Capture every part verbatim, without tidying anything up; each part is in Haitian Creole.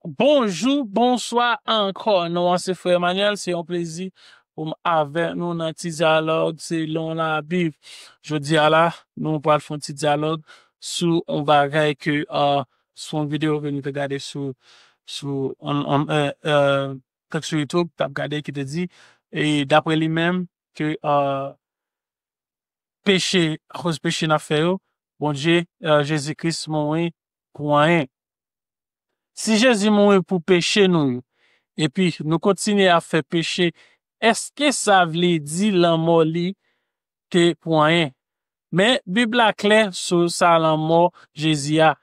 Bonjou, bonswa ankò. Non an se Frè Emmanuel, se yon plezi pou m avèk nou nan ti dyalòg selon Labib. Jodi a la, nou pral fè yon ti dyalòg sou yon bagay ke, uh, sou yon videyo ke nou te gade sou, sou on, on, uh, uh, tank sou YouTube, t ap gade ki te di, e daprè li menm, ke, uh, peche, akoz peche n ap fè yo, Bondye, uh, Jezi Kris mouri pou anyen. Si Jezi mouri pou peche nou yo, epi nou kontinye ap fè peche, èske sa vle di lanmò li te pou anyen? Men Bib la klè sou sa, lanmò Jezi a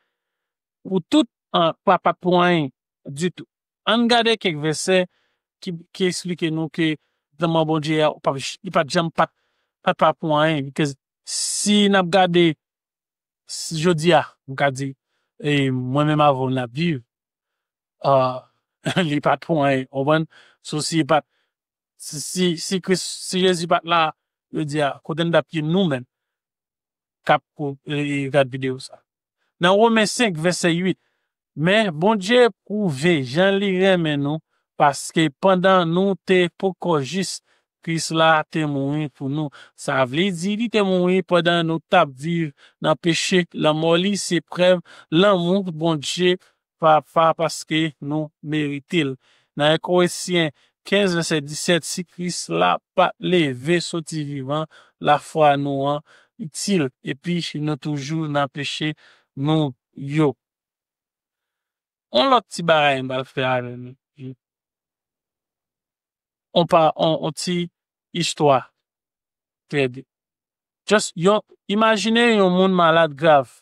pou tout an, pa, pa t pou anyen ditou. Ann gade kèk vèsè ki, ki eksplike nou ke lanmò Bondye a, pa, li pa t janm pa t, pa t pa pou anyen. Because si n ap gade, si jodi a, m ka di, e mwen menm avè w n ap viv, ah, li pa t pou anyen, w konprann? So, si li pa t, si, si, si Kris, si Jezi pa t la, jodi a, kote n t ap ye nou menm k ap ko-, e, e, gad videyo sa? Nan Women senk, vèsè uit, men Bondye pwouve jan li renmen nou, paske pandan nou te poko jis, Kris la te mouri pou nou. Sa vle di li te mouri pandan nou t ap viv nan peche. Lanmò li se prèv lanmou Bondye Papa paske nou merite l. Nan en Korentyen kenz, vèsè disèt, si Kris la pa t leve soti vivan, lafwa nou an itil, epi nou toujou nan peche nou yo. On lòt ti bagay m pral fè avè nou. On pa, on, on ti istwa. Trè byen. Just yon, imajine yon moun malad grav.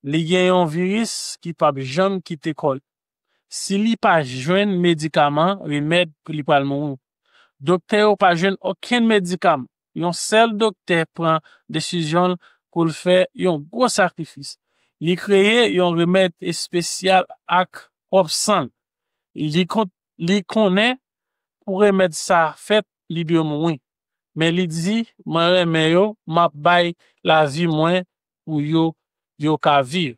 Li gen yon viris ki p ap janm kite kò l. Si li pa jwenn medikaman, remèd, li pral mouri. Doktè yo pa jwenn okenn medikaman. Yon sèl doktè pran desizyon l pou l fè yon gwo sakrifis. Li kreye yon remèd espesyal ak pwòp san l. Li kon-, li konnen pou remèd sa fèt, li dwe mouri. Men li di, mwen renmen yo, m ap bay lavi mwen pou yo, yo ka viv.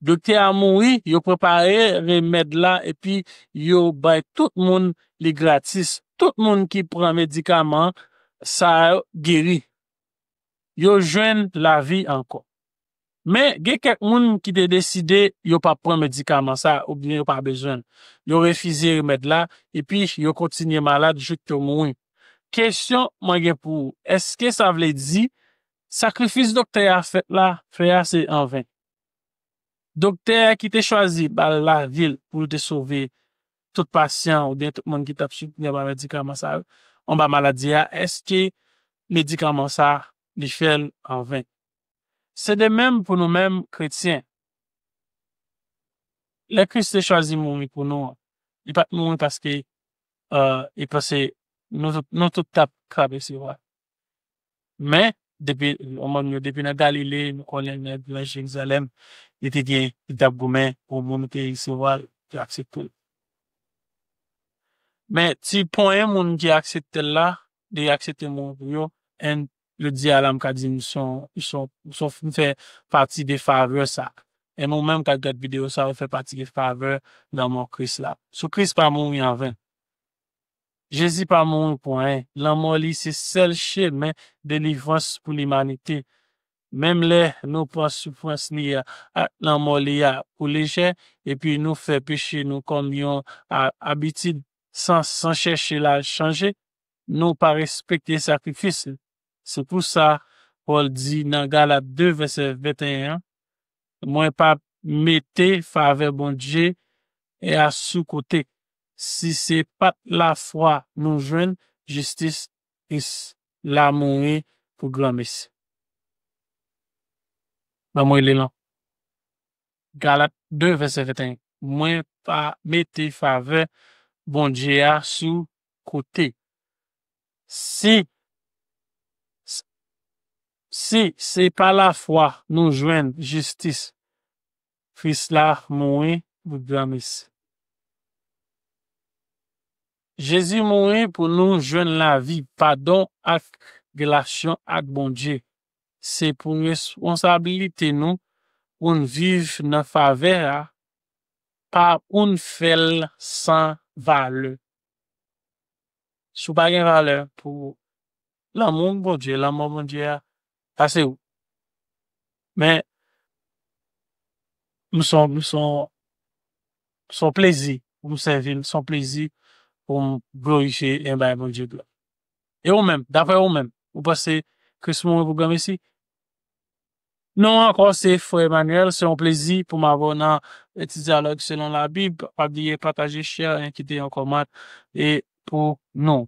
Doktè a mouri, yo prepare remèd la, epi yo bay tout moun li gratis. Tout moun ki pran medikaman sa yo geri. Yo jwenn lavi ankò. Men, gen kèk moun ki te deside yo p ap pran medikaman sa oubyen yo pa bezwen l. Yo refize remèd la, epi yo kontinye malad jouk yo mouri. Kesyon mwen gen pou ou, èske sa vle di sakrifis doktè a fèt la, fè a se anven? Doktè a ki te chwazi ba l lavi l pou l te sove tout pasyan oubyen tout moun ki t ap sifri anba medikaman sa yo, anba maladi a, èske medikaman sa li fè l anven? Se de menm pou nou menm kretyen. Lè Kris te chwazi mouri pou nou an, li pa t mouri paske, euh, li panse nou tout, nou tout t ap ka resevwa. Men, depi, yon moun yo, depi nan Galile, nou konnen nan, nan Jerizalèm, li te gen, li t ap goumen pou moun te resevwa l, te aksepte l. Men, ti ponyen moun ki aksepte l la, li aksepte mouri pou yo, and yo di a la, m ka di, m son, m son, m son, m fè pati de favè sa. E nou menm k ap gad videyo sa, ou fè pati de favè lanmò Kris la. So Kris pa mouri anven. Jezi pa mouri pou anyen. Lanmò li se sèl chemen delivrans pou limanite. Menm lè nou pran soufrans li a ak lanmò li a pou lejè, epi nou fè peche nou kòm yon a-, abitid san, san chèche l al chanje, nou pa respekte sakrifis li. Se pou sa, Pòl di nan Galat de, vèsè venteyen an, mwen pa mete favè Bondye e a sou kote. Si se pa t lafwa nou jwenn jistis, Kris la mouri pou granmesi. Ban mwen li lan. Galat de, vèsè venteyen. Mwen pa mete favè Bondye a sou kote. Si, si se pa lafwa nou jwenn jistis, Kris la mouri pou granmesi. Jezi mouri pou nou jwenn lavi, padon ak relasyon ak Bondye. Se pou responsablite nou pou n viv nan favè a, pa ou n fè l san valè. Si w pa gen valè pou lanmou Bondye, lanmò Bondye a, sa se ou. Men, m son, m son, son plezi pou m sèvi l, son plezi pou m glorifye e bay Bondye glwa. E ou menm, daprè ou menm, ou panse Kris mouri pou granmesi? Non, ankò, se frè Emmanuel, se yon plezi pou m avè w nan Ti Dyalòg Selon Labib. Pa bliye pataje, share, e kite yon kòmantè pou nou.